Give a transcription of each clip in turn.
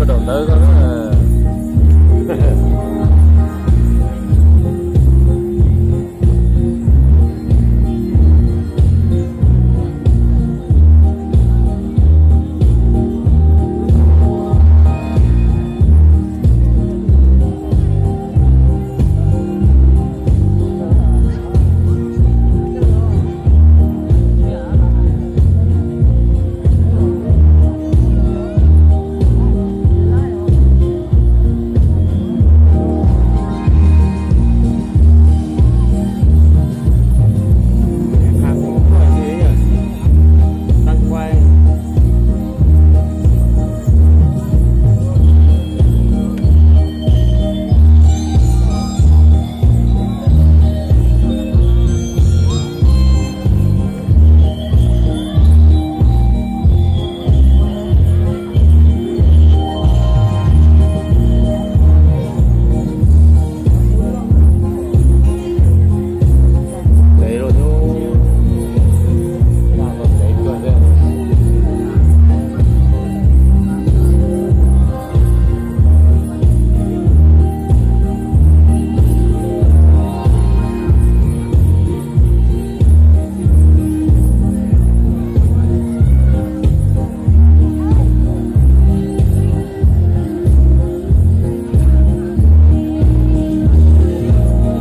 Rau ntawd ko.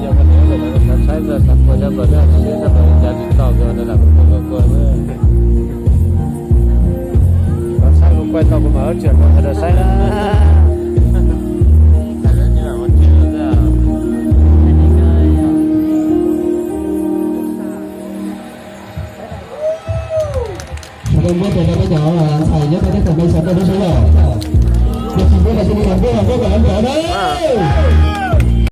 Yog koj niam lawv sawv saib txog xav puas cov npawg thiab siab txog npawg li cas tsis tau, nws lam kuj kua kua. Koj saib kuv quaj tau kuv mam ua tsis tau sawv daws saib na. Sawv daws muab tes rau peb cov ntxhais nyob thoob teb chaws Meskas tau peb saib os. Yog tsis muab los cia li los muab los muab kom lawv pom na.